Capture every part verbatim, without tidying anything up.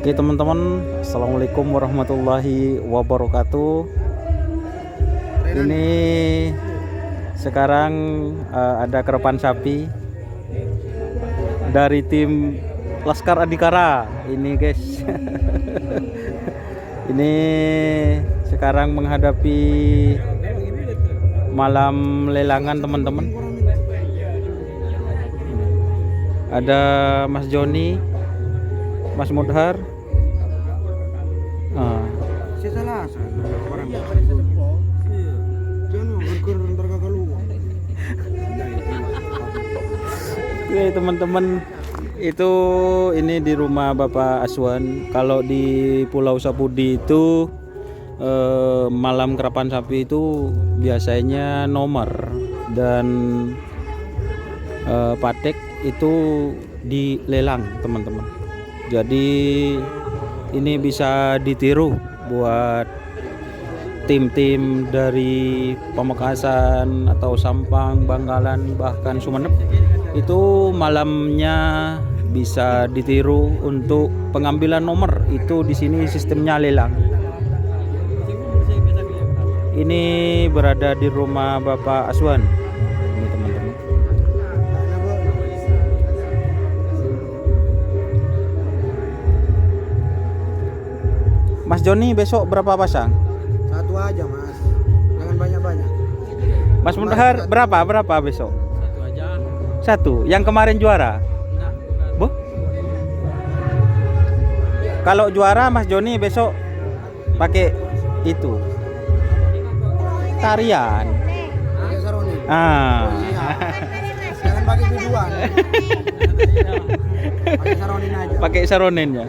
Oke, teman-teman, assalamualaikum warahmatullahi wabarakatuh. Ini sekarang, eh, ada karapan sapi dari tim Laskar Adhikara ini, guys. Ini sekarang menghadapi malam lelangan, teman-teman. Ada Mas Joni, Mas Mudhar. Ah. Saya salah, saya orang. Jangan, gara-gara ntar kagak luar. Oke, teman-teman, itu ini di rumah Bapak Aswan. Kalau di Pulau Sapudi itu, eh, malam karapan sapi itu biasanya nomor dan, eh, patek itu dilelang, teman-teman. Jadi, ini bisa ditiru buat tim-tim dari Pamekasan atau Sampang, Bangkalan, bahkan Sumenep. Itu malamnya bisa ditiru untuk pengambilan nomor. Itu di sini sistemnya lelang. Ini berada di rumah Bapak Aswan. Ini, teman-teman. Mas Joni besok berapa pasang? Satu aja, Mas. Jangan banyak-banyak. Mas Mudhar, berapa? Berapa besok? Satu aja. Satu. Yang kemarin juara? Enggak, bukan. Bu? Kalau juara, Mas Joni besok pakai itu. Tarian. Pakai saronen. Ah. Iya. Jangan pakai biduan. Pakai saronen aja. Pakai saronen ya.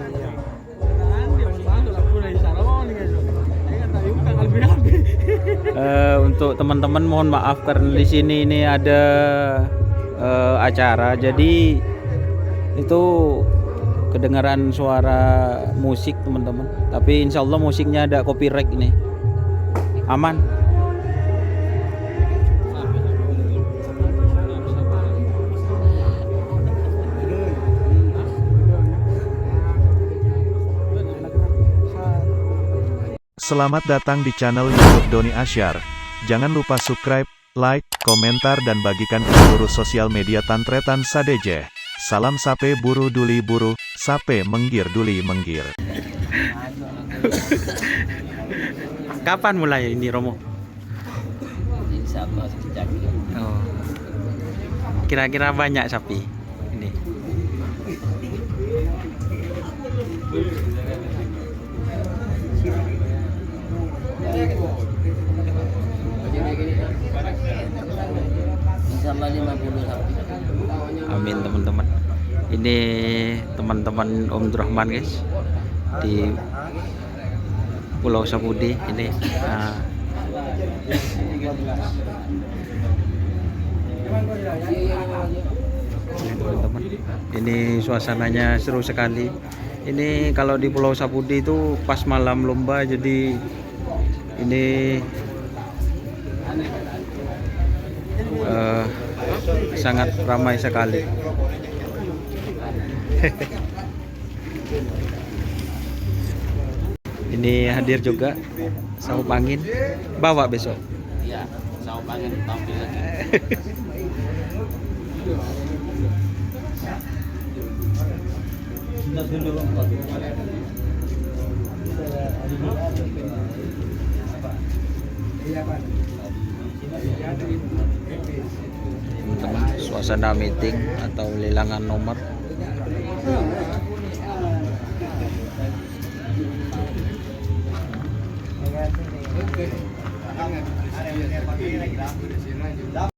Eh, untuk teman-teman, mohon maaf karena di sini ini ada, eh, acara, jadi itu kedengaran suara musik, teman-teman. Tapi insya Allah musiknya ada copyright ini. Aman. Selamat datang di channel YouTube Doni Asyar. Jangan lupa subscribe, like, komentar, dan bagikan ke seluruh sosial media Tan Tretan Sadejeh. Salam sape buru duli buru, sape menggir duli menggir. Kapan mulai ini, Romo? Insya Allah sejak. Oh. Kira-kira banyak sapi ini? Insya Allah lima puluh sapi. Amin, teman-teman. Ini teman-teman Om Durrahman, guys, di Pulau Sapudi ini. Nah. Ini, teman-teman. Ini suasananya seru sekali. Ini kalau di Pulau Sapudi itu pas malam lomba, jadi ini, eh, sangat ramai sekali. Ini hadir juga Saup Angin. Bawa besok. Iya, Saup Angin tampil lagi. Teman-teman, suasana meeting atau lelangan nomor.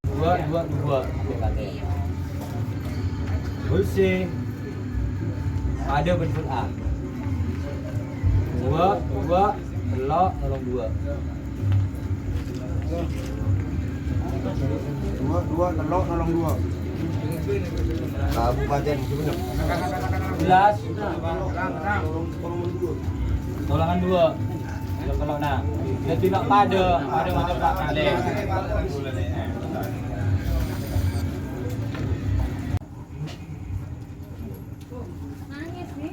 Dua, dua, dua. Bersih. Ada bentuk A. Dua, dua, telok, nolong dua. Dua, dua, telok, nolong dua. Kabupaten Sumenep. Belas. Tolongan dua. Telok, telok, nah. Jadi nak pada, pada macam tak kali. Nangis nih.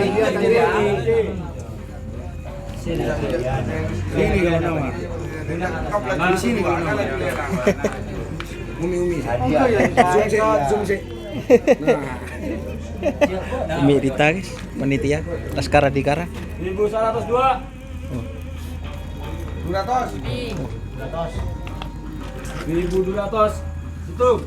Sini kalau nama. Di sini kalau nama. Umi-umi. Zoom sih, zoom sih. Nah. Umi Rita, guys, panitia Laskar Adhikara. Seribu seratus dua. Oh. Dua ratus. Dua ratus. Seribu dua ratus. Hitung.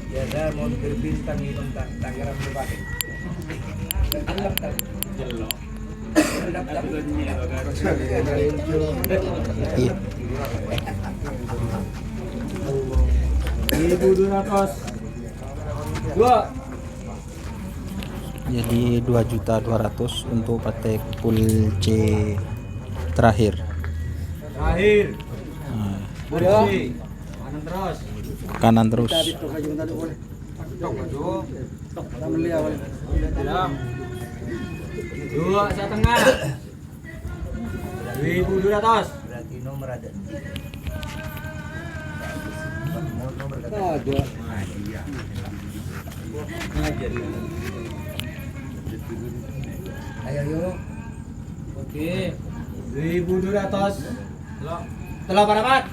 Biasa mau terbintang itu tak tak kira berapa. Jelek. Iya. Seribu dua ratus. Dua. Jadi dua juta dua ratus untuk patek full C terakhir. Terakhir. Nah. Full C. Kanan terus. Kanan terus. Dua setengah. Seribu dua ratus. Berarti nomor ada. Ada. Ayo, yuk. Oke. Seribu dua ratus. Telo. Telo parapat.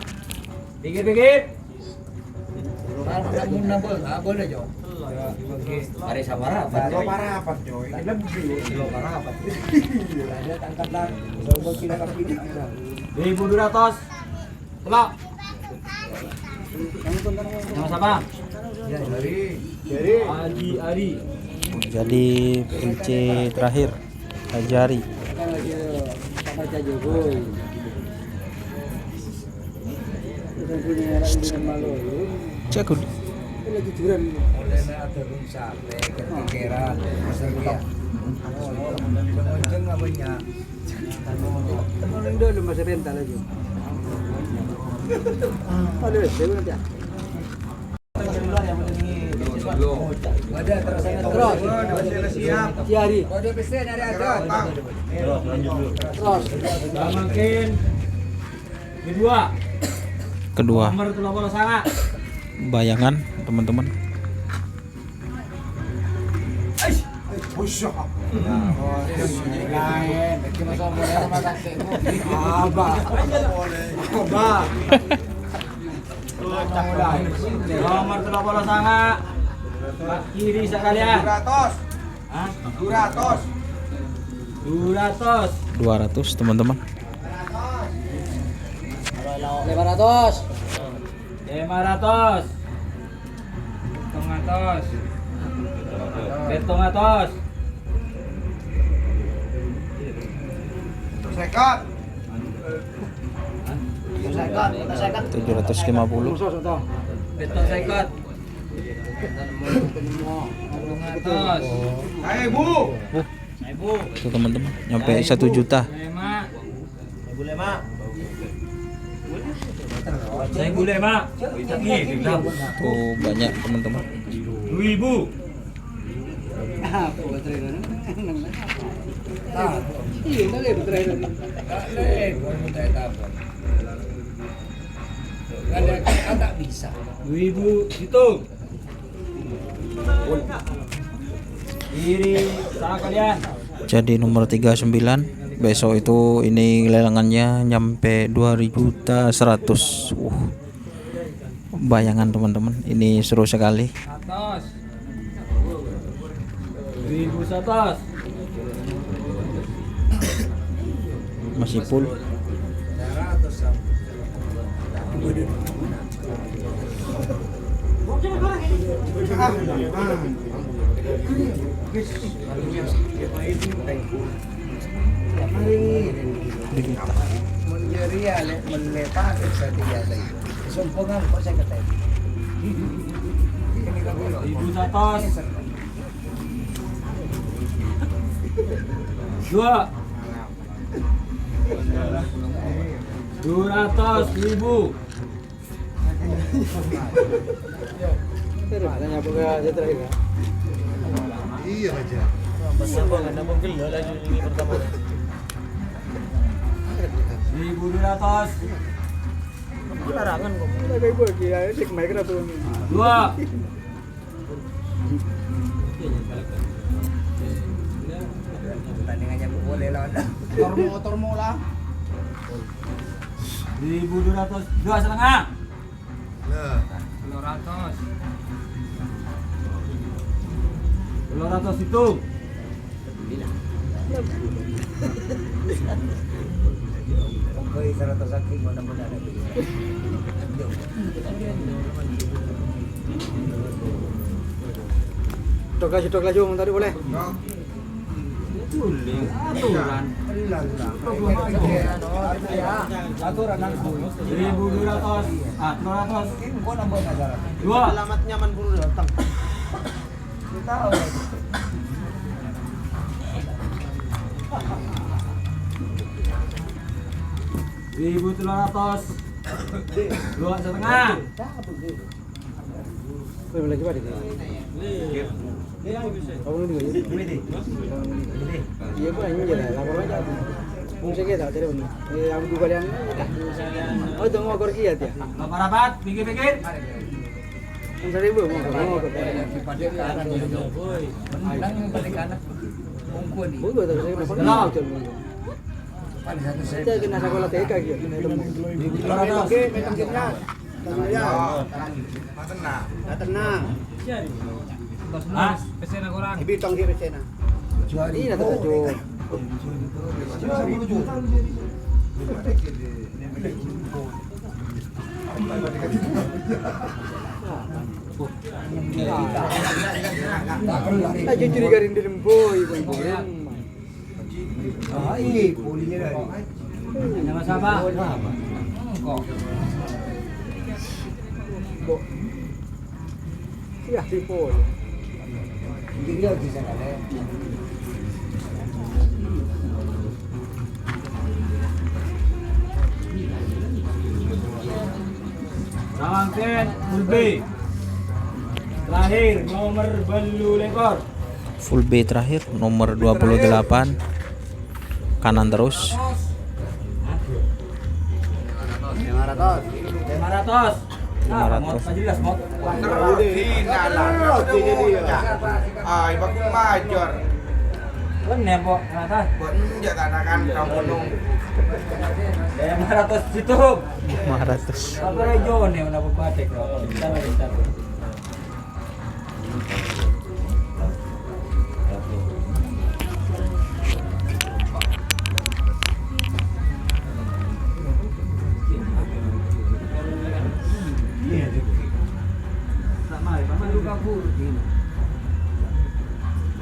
Pinggir-pinggir. Mun nabul, nabul aja. Hari sabarapat, coy? Sabarapat, coy. Ini lebih. Sabarapat. Iya, dia angkat tangan. Coba kira kaki dia. Seribu dua ratus. Telok. Nama siapa? Ya, dari. Dari. Adi Ari. Jadi, P L C terakhir. Ajari. Jago. Oleh ada rum sate, kepikiran, pasal dia. Oh, iya. Ngojeng apa nya? Teman Indo lu masih rental aja. Aduh, saya nanti. Terus. Siari. Terus. Mungkin kedua. Kedua. Nomor tiga puluh sanga. Bayangan, teman-teman. Abah. Abah. Nomor tiga puluh sanga. Pak kiri sekalian. Dua ratus. Hah? Dua ratus. Dua ratus. Dua ratus, teman-teman. Lima ratus. Lima ratus. Pitung atus. Pitung atus. Seket. Tujuh ratus lima puluh. Pitung seket. Pitung atus. Seribu. Uh, itu, teman-teman, nyampe satu juta. Lima. Seribu lima. Seribu lima. Tuh, banyak, teman-teman. Dua ribu. Iya, tak boleh, betul. Kan tak bisa. Dua ribu itu. Diri sekalian. Jadi nomor tiga sembilan, besok itu ini lelangannya nyampe dua ribu ta seratus. Uh. Bayangan, teman-teman, ini seru sekali. Atas. Seribu seratus. Masih full. Mun jârèya lè', mon lè' pabrik satèya saèko. Sompongan kok sèket èbu. Seribu seratus. Dua. Dua ratus ribu. Terus, nanya apa ke aja terakhir, ya? Iya, aja. Pas apa, kan, apa gelo laju ini pertama. Seribu dua ratus. Larangan kok. Ada ibu lagi, ya, cek mic kenapa? Dua. Pertandingannya boleh lawan. Tormo, tormo lah. Seribu dua ratus, dua setengah. Nah. Dua ratus. Tello ratos sèttong. Oke, saratos saking mana-mana lagi. Tok laju, tok laju, mon tadâ' polè. Boleh, aturan. Aturan langsung. Seribu dua ratus, ah, dua ratus. Dua. Selamat nyaman buru datang. Seribu tello ratos. Dua setengah. Weh, lagi pada dia. Kamu ini juga, ya? Iya, Pak, ini aja lah, lapor aja. Mungkin kita cari bener. Eh, yang dua kali yang, oh, itu mau korki ya, dia. Rapat-rapat, pikir-pikir. Yang seribu, mau, mau, mau. Menang yang balik anak. Ungku nih. Ungku, tapi saya kenapa? Belum. Kita kena sekolah T K gitu. Oke, oke, oke. Tenang. Tenang. Hah? Pesena kurang. Ibitong di pesena. Ini nak tahu. Ayo curiga rindu lembo, ibu-ibu. Ah, iya, polisi dari. Nama siapa? Kok? Iya, tipu. Jadi, ya, bisa kali. Samangkèn, Fulbe. Terakhir, nomor bâllu lèkor. Fulbe terakhir, nomor dua puluh delapan. Kanan terus. Lima ratus. Lima ratus. Lima ratus. Ah, jelas, Mot. Ah, ibu major. Bener, Pok. Kenapa? Buat enggak katakan kamu nung. Lima ratus situ. Lima ratus. Apa aja nih, udah buat. Kita lagi satu.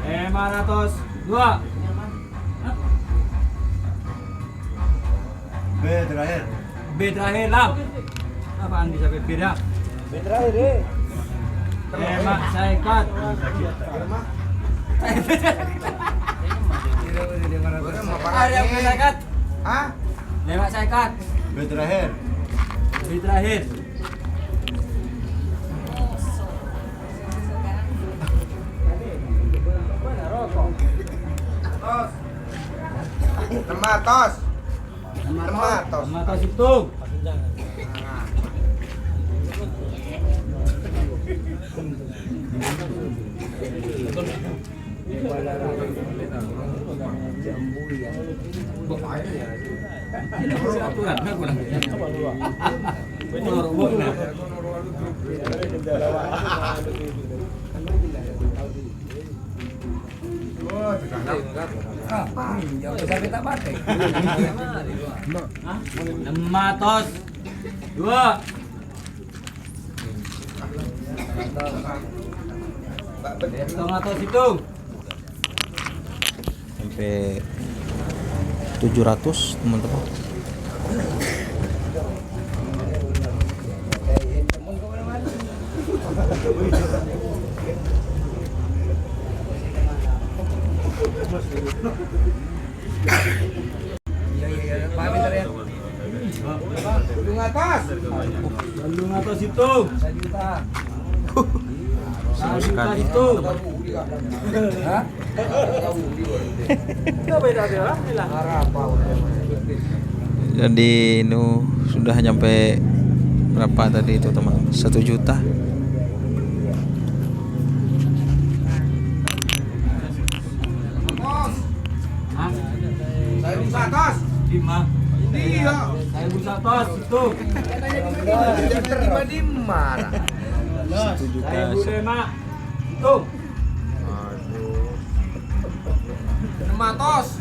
Lima ratus dua. B terakhir. B terakhir, Lam. Apaan bisa B, B dah? B terakhir, eh. Lèma' sèket. Ada yang B sèket? Hah? Lèma' sèket. B terakhir. B terakhir. Lèma' ratos. Lèma' ratos. Lèma' ratos itu. Lèma' ratos dua. Lèma' ratos itu. Sampai tujuh ratus, teman-teman. Iya, iya, iya. Pamit, ya. Bâllu ratos. Bâllu ratos itu. Sajuta. Sajuta itu. Hah? Jadi, nu sudah nyampe berapa tadi itu, teman? Satu juta. Hah? Seribu seratus. Lima. Iya. Seribu seratus itu. Terima di mana? Satu juta. Seribu lima. Itu. Aduh. Atos.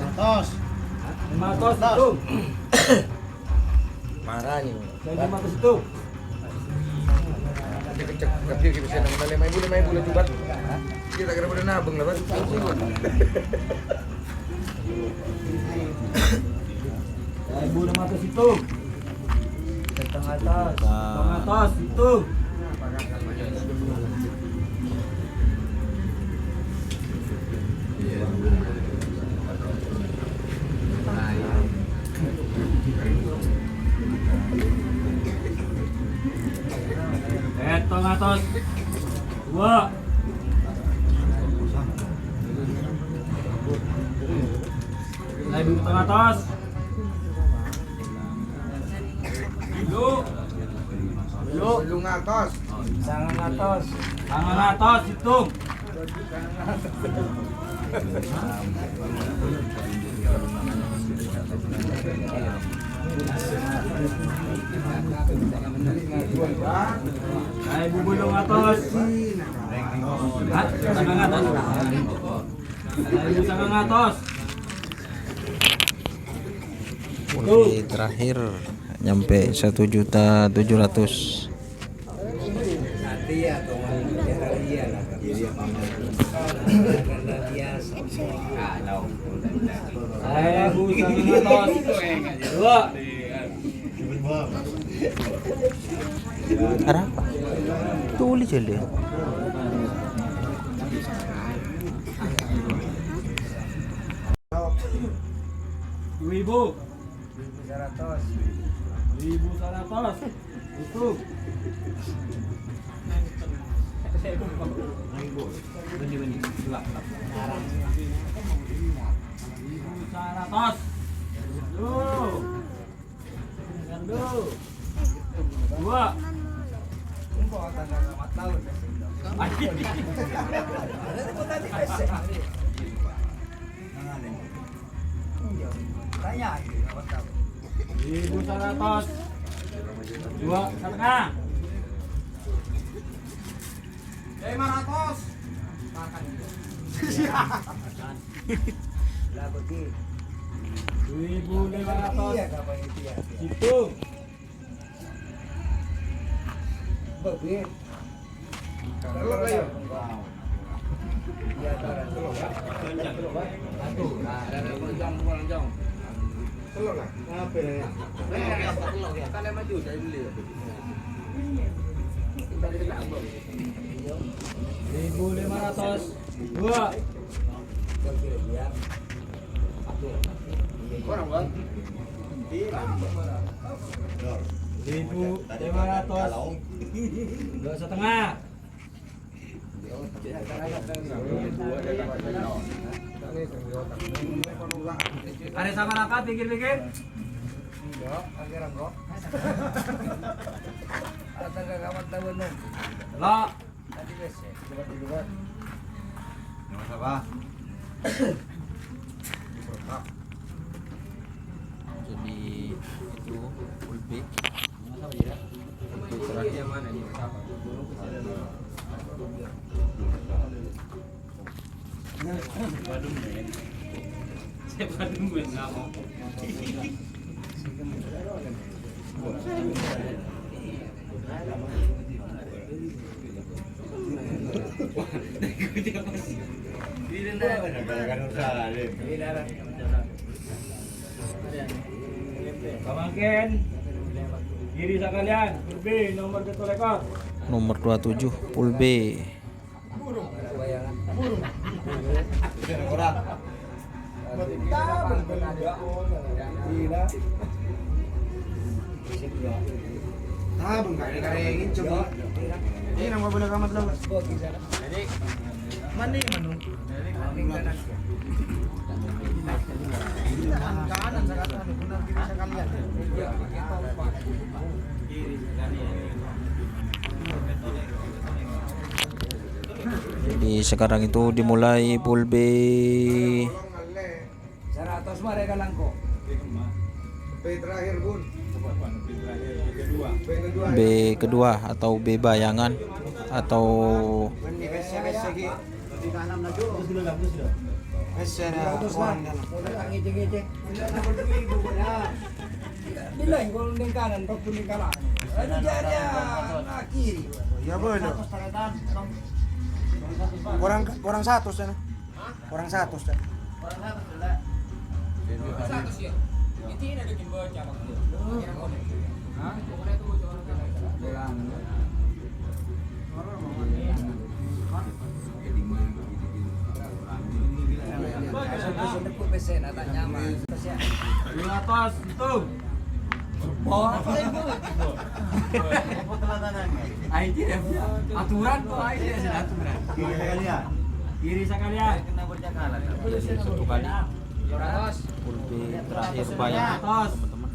Atos. Lima ratus itu. Marah nih. Yang lima ratus itu. Cek, cek, cek, cek, bisa nambah lima ribu, lima ribu lah, Jubat. Kita kira pada nabung lah, Bang. Seribu lima ratus itu. Setengah atas. Setengah atas itu. Setengah atas. Dua. Lagi setengah atas. Lu. Lu. Lu ngatos. Sangang atos. Sangang atos, hitung. Seribu bolong atos. Hah? Sangang atos. Seribu sangang atos. Kunci terakhir nyampe satu juta tujuh ratus. Seribu sangang atos. Dua. Arapa? Tuli jale. Dua ribu. Seribu seratus. Seribu seratus. Itu. Seribu seratus. Tuh. Dua. Seribu seratus. Dua setengah. Lima ratus. Lah, begitu. Seribu lima ratus. Iya, kapan itu ya? Itu. Begitu. Telur ayo. Iya, telur. Satu. Nah, ada telur, jong, telur, jong. Telur lah. Apa ya? Telur ya. Kalian maju, saya dulu ya. Kita di tengah, Bang. Seribu lima ratus. Dua. Seribu lima ratus. Dua setengah. Ada sama raka, pikir-pikir. Enggak, akhirnya, Bro. Ada kawan tahu, no. Lo. Tadi wes, ya, coba dulu, Bang. Nggak masalah. Jadi, itu full B. Full B terakhir. Waduh, men. Saya waduh, men, nggak mau. Pamangken, diri sakalian, B, nomor pitu lèkor. Nomor dua tujuh, full B. Ini nama bener amat lo. Mana manu? Kanan, kanan, benar, kiri sekalian. Jadi sekarang itu dimulai full B. Seratus mare ka langko. B terakhir, Bun. B kedua. B kedua atau B bayangan atau Ini bese-bese ki. Di kanan lagi. Essena orang dalam. Bilang kalau ning kanan, rokok ning kanan. Aduh, jarian, kiri. Ya, boleh. Kurang, kurang satu sana. Kurang satu sana. Kurang satu, ya. Itu ini ada gimbal cabang. Hah? Dua ratus itu. Oh, apa itu? Ayo, aturan kok, ayo, aturan. Kiri sekalian. Kiri sekalian. Satu kali. Kursi terakhir bayar, teman-teman.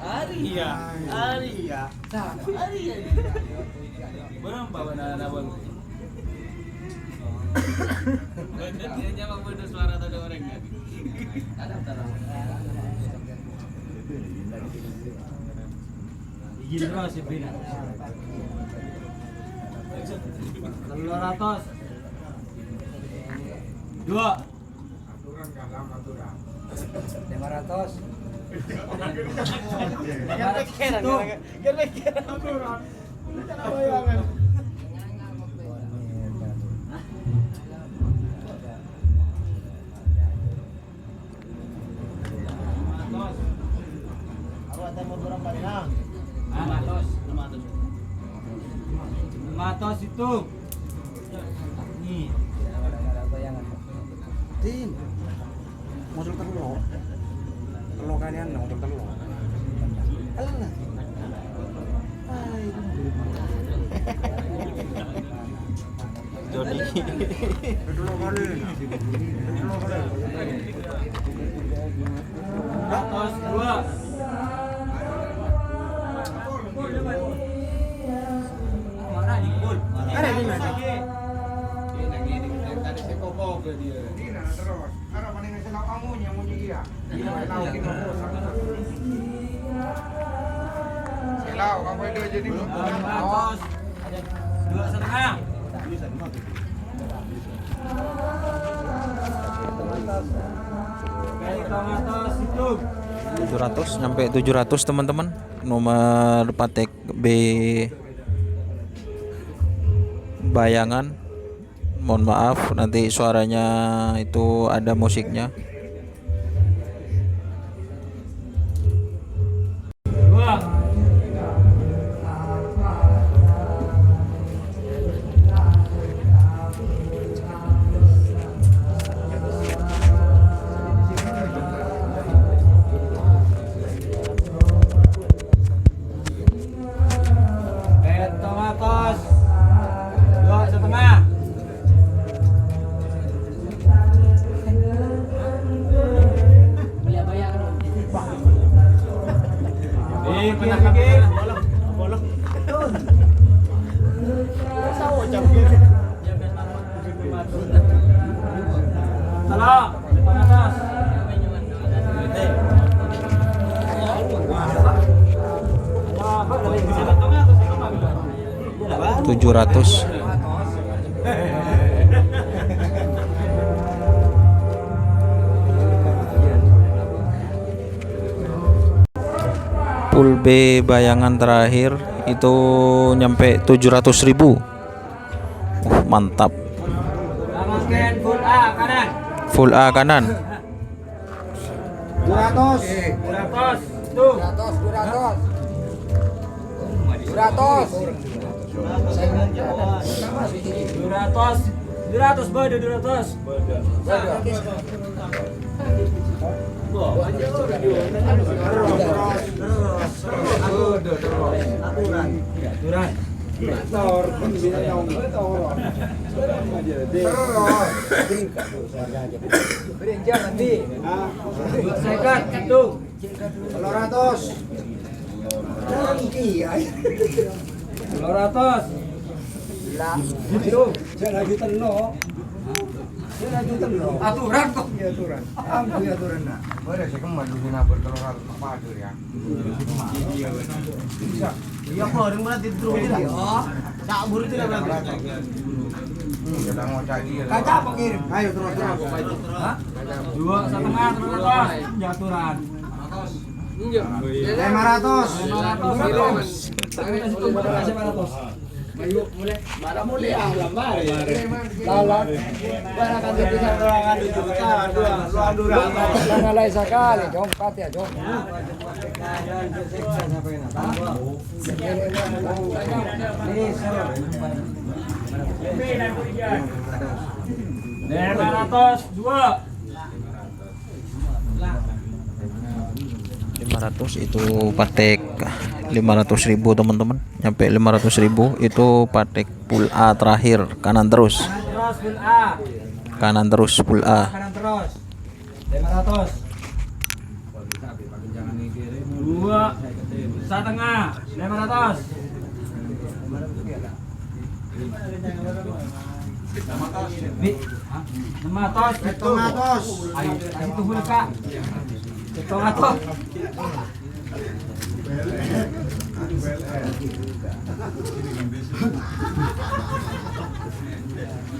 Aria, aria. Aria. Belum bawa nana, Bang. Bener, dia jawab bener suara tadi orang, ya. Izin terus, Ibu. Telung ratus. Dua. Lima ratus. Lima ratus. Itu. Lima ratus itu. Nih. Tin. Modal tello'. Tello' kalian, modal tello'. Alah. Ai. Joni. Ratus dua. Mana di mana? Ini, nah, terus. Arep mending sing nang amunyi, amunyi iya. Iya, iya. Selalu, kamu itu aja di. Dua ratus. Dua setengah. Kali dua ratus itu. Tujuh ratus, nyampe tujuh ratus, teman-teman. Nomor Patek B Bayangan. Mohon maaf, nanti suaranya itu ada musiknya. Pitung atus. Dua setengah. Dikit, dikit. Salah, di atas. Tujuh ratus. Pool B Bayangan terakhir itu nyampe tujuh ratus ribu. Uh, mantap. Full A kanan. Full A kanan. Dua ratus. Dua ratus. Tuh. Dua ratus, dua ratus. Dua ratus. Dua ratus. Dua ratus, beda dua ratus. Aturan. Motor, pembina yang motor. Terus. Beri jangan di. Sekat, satu. Telung ratus. Telung ratus. Lah, itu. Saya lagi tenno. Saya lagi tenno. Aturan kok. Iya, aturan. Ambil aturan, nah. Boleh saya kembali dulu nabur telung ratus, Pak Padur, ya. Bisa. Iya, kok, orang berarti terus. Iya. Kaca apa kirim? Ayo terus, terus. Hah? Dua setengah, terus, terus. Jaturan. Lima ratus. Lima ratus. Lima ratus. Ayo, mulai. Mana mulai? Ah, lamar. Lawan. Mana kan dia punya ruangan itu? Dua, dua, dua. Jangan lain sekali, Jong. Empat ya, Jong. Lima ratus dua. Lima ratus itu patek lima ratus ribu, teman-teman. Nyampe lima ratus ribu itu patek pool A terakhir. Kanan terus. Kanan terus, pool A. Kanan terus, pool A. Kanan terus. Lima ratus. Dua setengah. Lima ratus. Bi, hah? Enam ratus. Hitung ratus. Ayo, kasih tunggu, Kak. Hitung ratus.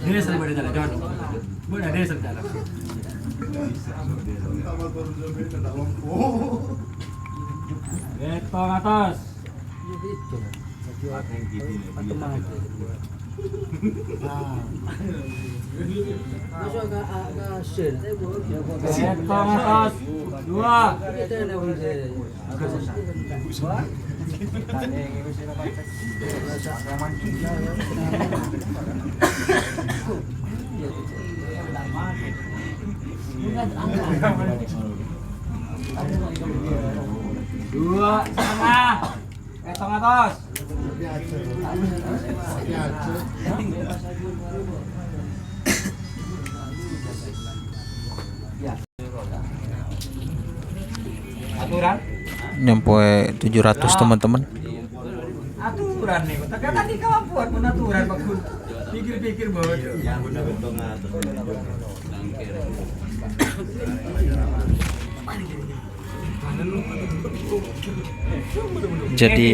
Dia sering pada jalan, Jon. Bukan ada sering jalan. Hitung ratus. Masuk ke, ke sel. Hitung ratus. Dua. Dua setengah. Hitung atas. Aturan? Nyampe tujuh ratus, teman-teman. Aturan nih, kata tadi kemampuan pun aturan, Pak Gun. Pikir-pikir, Bos. Jadi,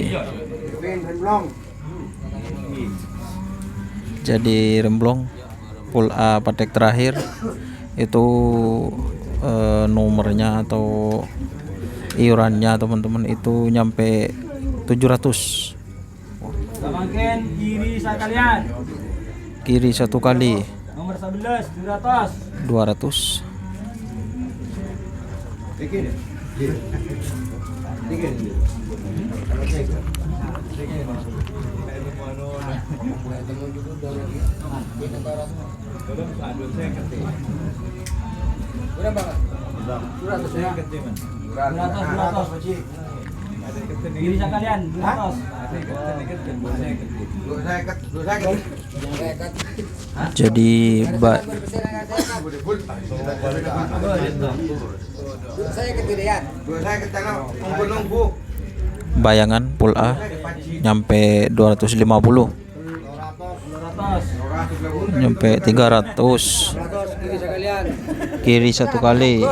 jadi Remblong, pool A patek terakhir itu, eh, nomornya atau iurannya, teman-teman, itu nyampe tujuh ratus. Samangkèn kiri sakalian. Kiri satu kali. Nomor sebelas, dua ratus. Dua ratus. Berapa, Pak? Dua ratus, ya? Dua ratus, dua ratus, Pak Ji. Kiri sakalian, dua ratus. Jadi, Mbak. Bayangan pool A nyampe dua ratus lima puluh. Nyampe tiga ratus. Kiri satu kali.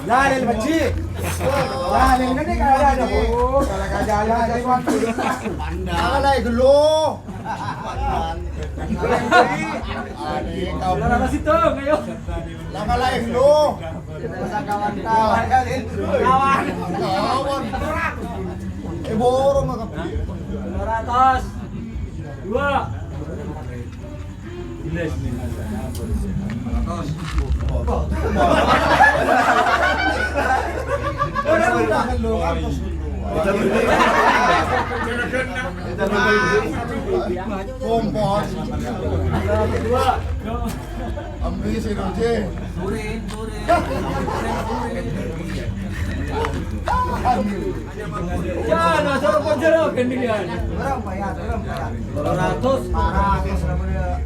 Jalil, Pak Ji. Jalil, ini kan ada, Bu. Salah jalan, ini, Pak. Salah gelo. Udah, situ, ayo. Lama lain, lu. Kawan, kawan. Kawan. Kawan. Eh, borong, Kak. Dua ratus. Dua. Kompos. Ambil si Roje. Ya, nah, suruh penjara gantian. Berapa ya? Berapa ya? Dua ratus. Parah, terus namanya.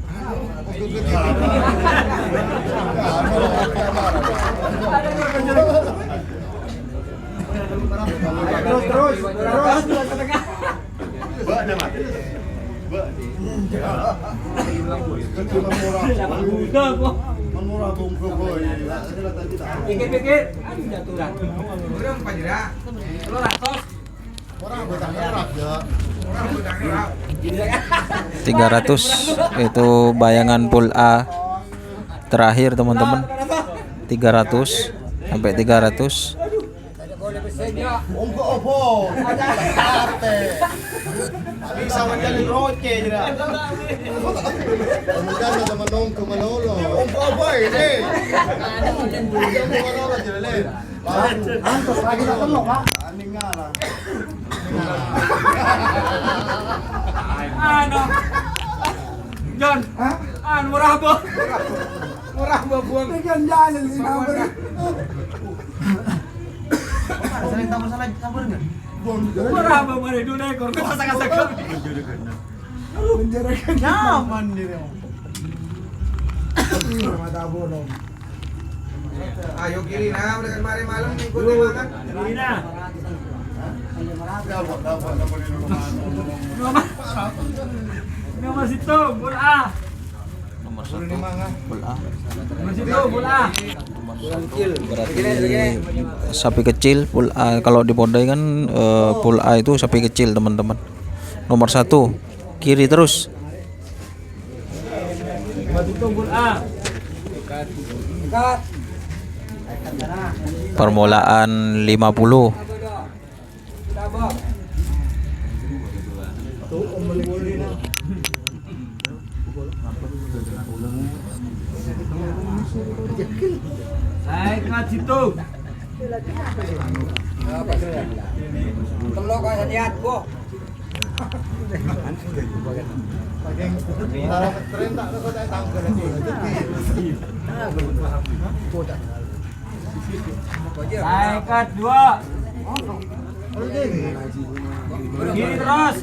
Terus, terus, terus. Mbak, ada, Mas? Mbak. Udah, kok. Pikir-pikir, aduh, jatuh dah. Telung ratos. Tiga ratus itu bayangan pool A terakhir, teman-teman. Tiga ratus sampai tiga ratus. Ongko opo? Ate. Bisa menjadi roce, jera. Kemudian ada menunggu melulu. Ongko opo ini? Ongko melulu, jera, Le. Antos lagi tak telok, Pak. Aning ngara. Anu. Jon. Hah? Anu, murah, Bu. Murah, Bu, buang. Ini kan jalan, ini nomor. Saling tambah salah, tambah enggak? Ora apa mare dulu ekor, kok sangat-sangat. Penjara kan nyaman dia. Iya, mata bono. Ayo kiri nah, udah kan mari malam minggu lima kan. Kiri nah. Nomor, nomor situ, bola. Nomor satu, pool A. Nomor satu, pool A. Berarti sapi kecil, pool A. Kalau di Podai kan, eh, pool A itu sapi kecil, teman-teman. Nomor satu, kiri terus. Nomor satu, pool A. Permulaan lima puluh. Saya kasih tahu. Telok kok lihat, Bu. Saya kedua. Kiri terus.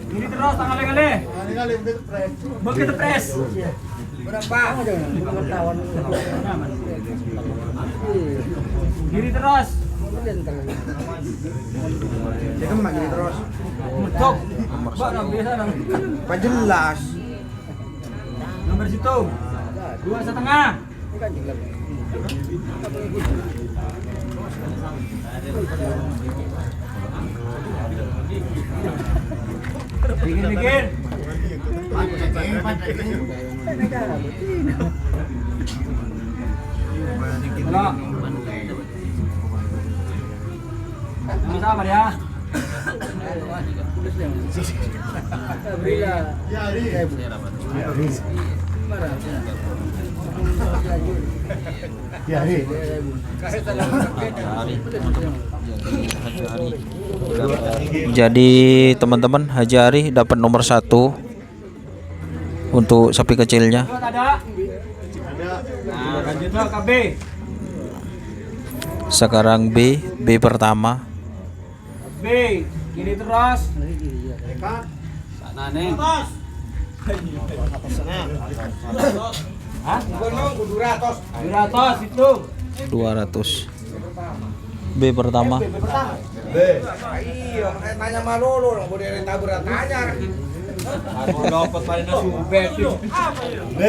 Kiri terus, tangan kali. Begitu press. Berapa? Kiri terus. Cek emak kiri terus. Metok. Pak, nggak biasa, nang. Pak, jelas. Nomor situ. Dua setengah. Mikir-mikir. Halo. Sama-sama ya. Jadi, teman-teman, Haji Ari dapat nomor satu untuk sapi kecilnya. Sekarang B, B pertama. B, kiri terus. Sana nih. Hah? Dua ratus itu. Dua ratus. B pertama. B. Iya, makanya tanya malolo, nggak boleh tanya. Aku dapat paling nasib B. B.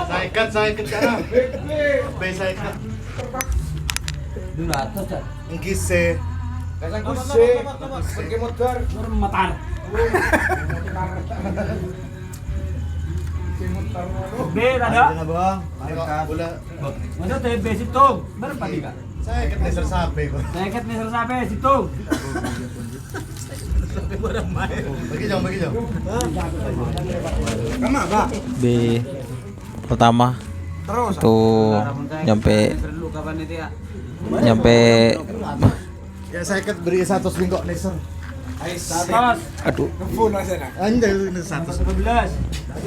Saya ikat, saya ikat, cara. B, saya ikat. Dua ratus, Cak. Enggih, se. Kasang kuse. Pergi motor. Metar. B, ada. Ada, Bang. Mari, Kak. Boleh. Masa T B situ? Berapa nih, Kak? Saya ikat meser sampai, Bang. Saya ikat meser sampai situ. Bagi jam, bagi jam. Sama, Pak. B pertama. Terus. Tuh, nyampe, nyampe. Ya, saya ikat beri satu bengkok laser. Aduh. Full aja, nah. Anjay, ini satu.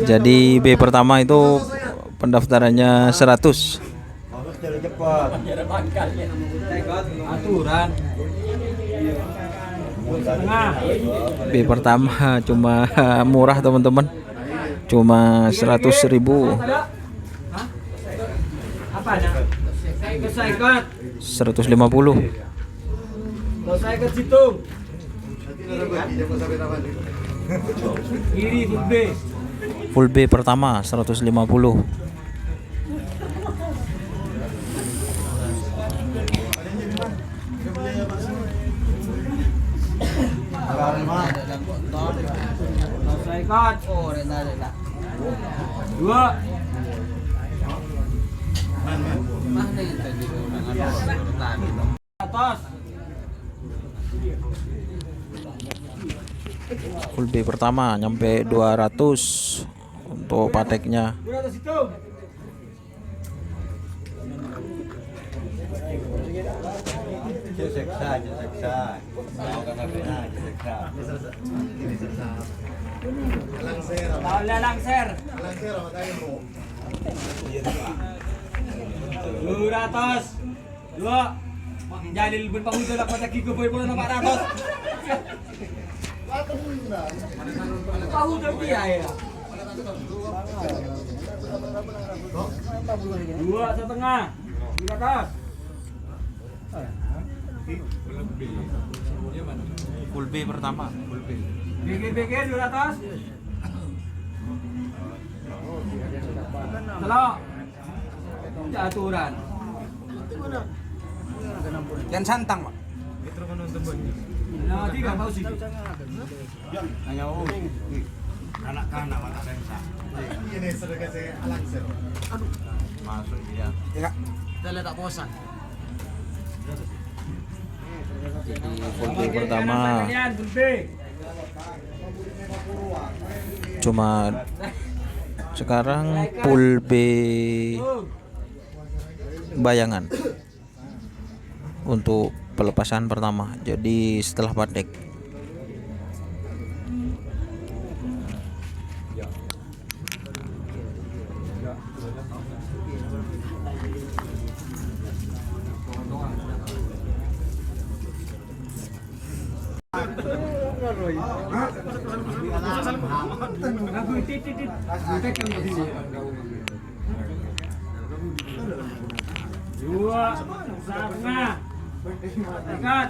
Jadi, B pertama itu pendaftarannya seratus. Aturan. Setengah. B pertama cuma murah, teman-teman. Cuma seratus ribu. Hah? Apanya? Saya ikat. Seratus lima puluh. Kalau saya ikat situ. Kiri, B. Full B pertama, seratus lima puluh. Dua. Atas. Full B pertama nyampe dua ratus untuk pateknya. Dua ratus itu. Seksa, seksa. Mau kena kena, seksa. Langser. Oleh langser. Langser, apa tadi, Bu? Dua ratus. Dua. Jalil bin Pak Huda dapat lagi ke boy bola nomor ratus. Pak Huda dia ya. Dua setengah. Di atas. Full B pertama. Pikir-pikir dua ratus. Telok. Aturan. Yang santang, Pak. Nah, tidak tahu sih. Hanya, oh, anak-anak mata lensa. Ini sudah kasih alangsir. Aduh. Masuk dia. Ya. Kita lihat tak bosan. Jadi full B pertama. Kalian, full B. Cuma sekarang full B bayangan untuk pelepasan pertama. Jadi setelah patek. Dua, setengah. Dekat.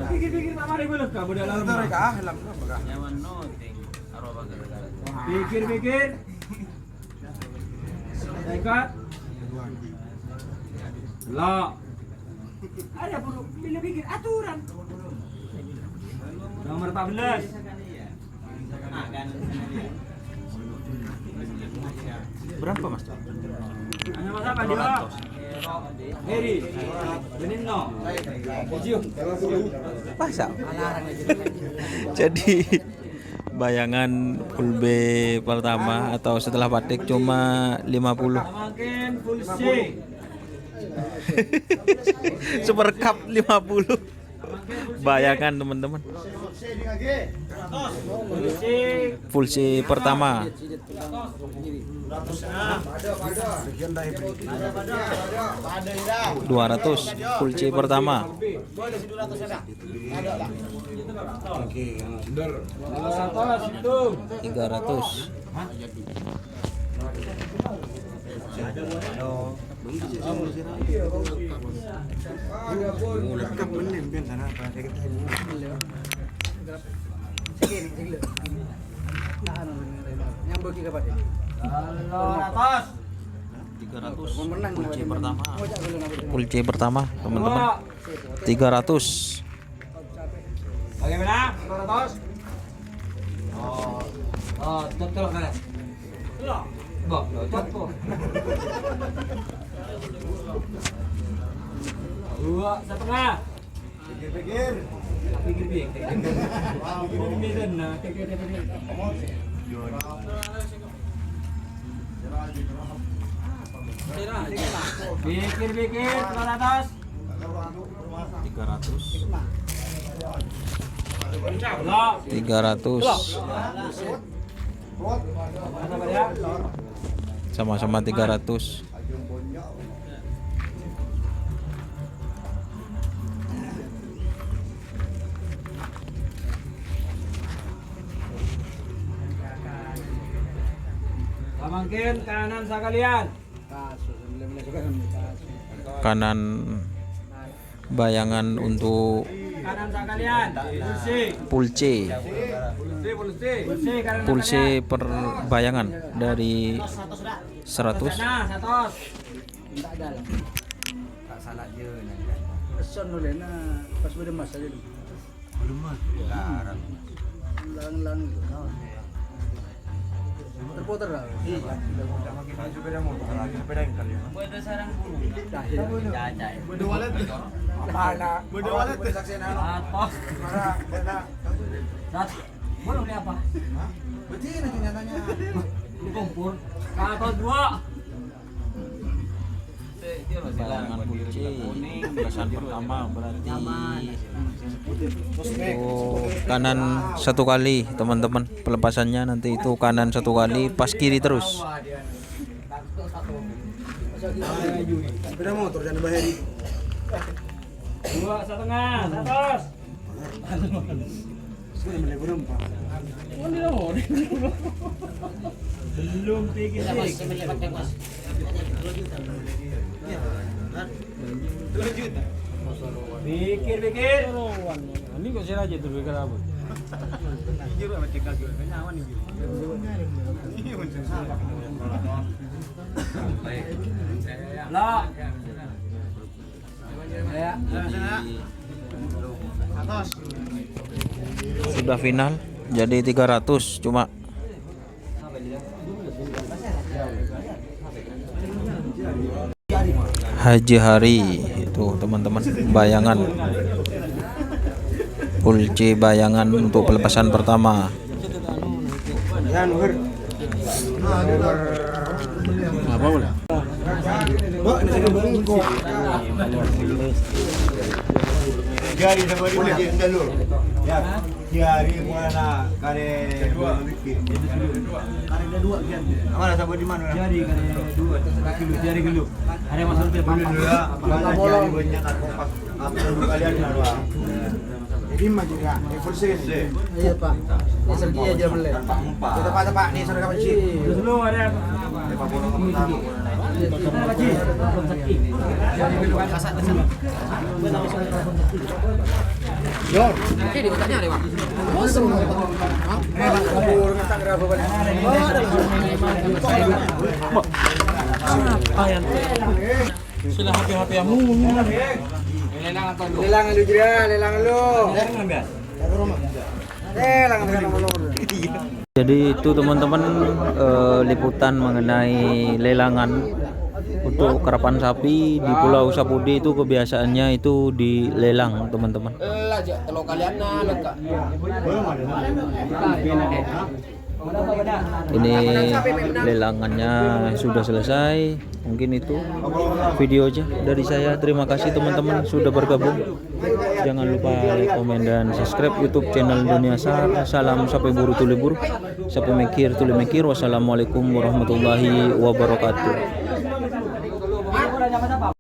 Pikir-pikir tak mari boleh kah, bodoh alam. Nyaman no, ting. Pikir-pikir. Dekat. Lo. Ada buru, bila pikir aturan. Nomor empat belas. Berapa, Mas? Hanya Mas apa, Dino? Heri. Benigno. Tujuh. Masa? Jadi, bayangan full B pertama atau setelah patek cuma lima puluh. Makin full C. Super Cup lima puluh. Bayangkan, teman-teman. Full C pertama. Dua ratus. Full C pertama. Tiga ratus. Tiga ratus. Full C pertama. Full C pertama, teman-teman. Tiga ratus. Bagaimana? Dua ratus? Oh, oh, cocok, kan? Belum. Bo, cocok. Dua setengah. Pikir-pikir. Pikir-pikir. Pikir-pikir, nah, pikir-pikir. Pikir-pikir, dua ratus. Tiga ratus. Tiga ratus. Sama-sama tiga ratus. Samangkèn kanan sakalian. Kanan bayangan untuk Pulce. Pulce Perbayangan dari seratus. Lang-lang. Terputar lah. Sepeda motor, sepeda engkel ya. Bodo walet. Apa anak? Bodo walet. Saksi anak. Atos. Mana? Mana? Sat. Bodo beli apa? Hah? Berarti ini nyatanya. Beli kompor. Atos dua. Bayangan Pulce, pelepasan pertama berarti. Oh, kanan satu kali, teman-teman. Pelepasannya nanti itu kanan satu kali, pas kiri terus. Sepeda motor jangan bahaya. Dua setengah, seratus. Belum pikir. Pikir, pikir. Ini kok saya aja tuh pikir apa? Jujur sama cekal juga, kan nyawa nih. Lah. Sudah final, jadi tiga ratus cuma. Haji Hari itu, teman-teman, Bayangan. Pulce Bayangan untuk pelepasan pertama. Apa boleh? Jari sama di mana? Ya. Jari mana? Kare dua. Kare dua, Gian. Mana sama di mana? Jari kare dua. Jari dulu. Ada maksudnya apa? Dulu ya. Mana jari banyak, aku pas, aku dulu kalian dua. Jadi mah juga, ya, full screen. Iya, Pak. Ini segi aja boleh. Kita pada, Pak, nih, saudara Pak Haji. Dulu ada. Yo. Oke, di kotanya ada, Pak. Apa yang Sila H P-H P-mu. Lelang lu, Jra, lelang lu. Lelang, lelang. Jadi itu, teman-teman, eh, liputan mengenai lelangan untuk karapan sapi di Pulau Sapudi. Itu kebiasaannya itu dilelang, teman-teman. Lah, cek, telo kalian, nah, lengkap. Ini lelangannya sudah selesai. Mungkin itu video aja dari saya. Terima kasih, teman-teman, sudah bergabung. Jangan lupa like, komen, dan subscribe YouTube channel Dunia Sar. Salam sape buru tuli buru. Sape mikir tuli mikir. Wassalamualaikum warahmatullahi wabarakatuh.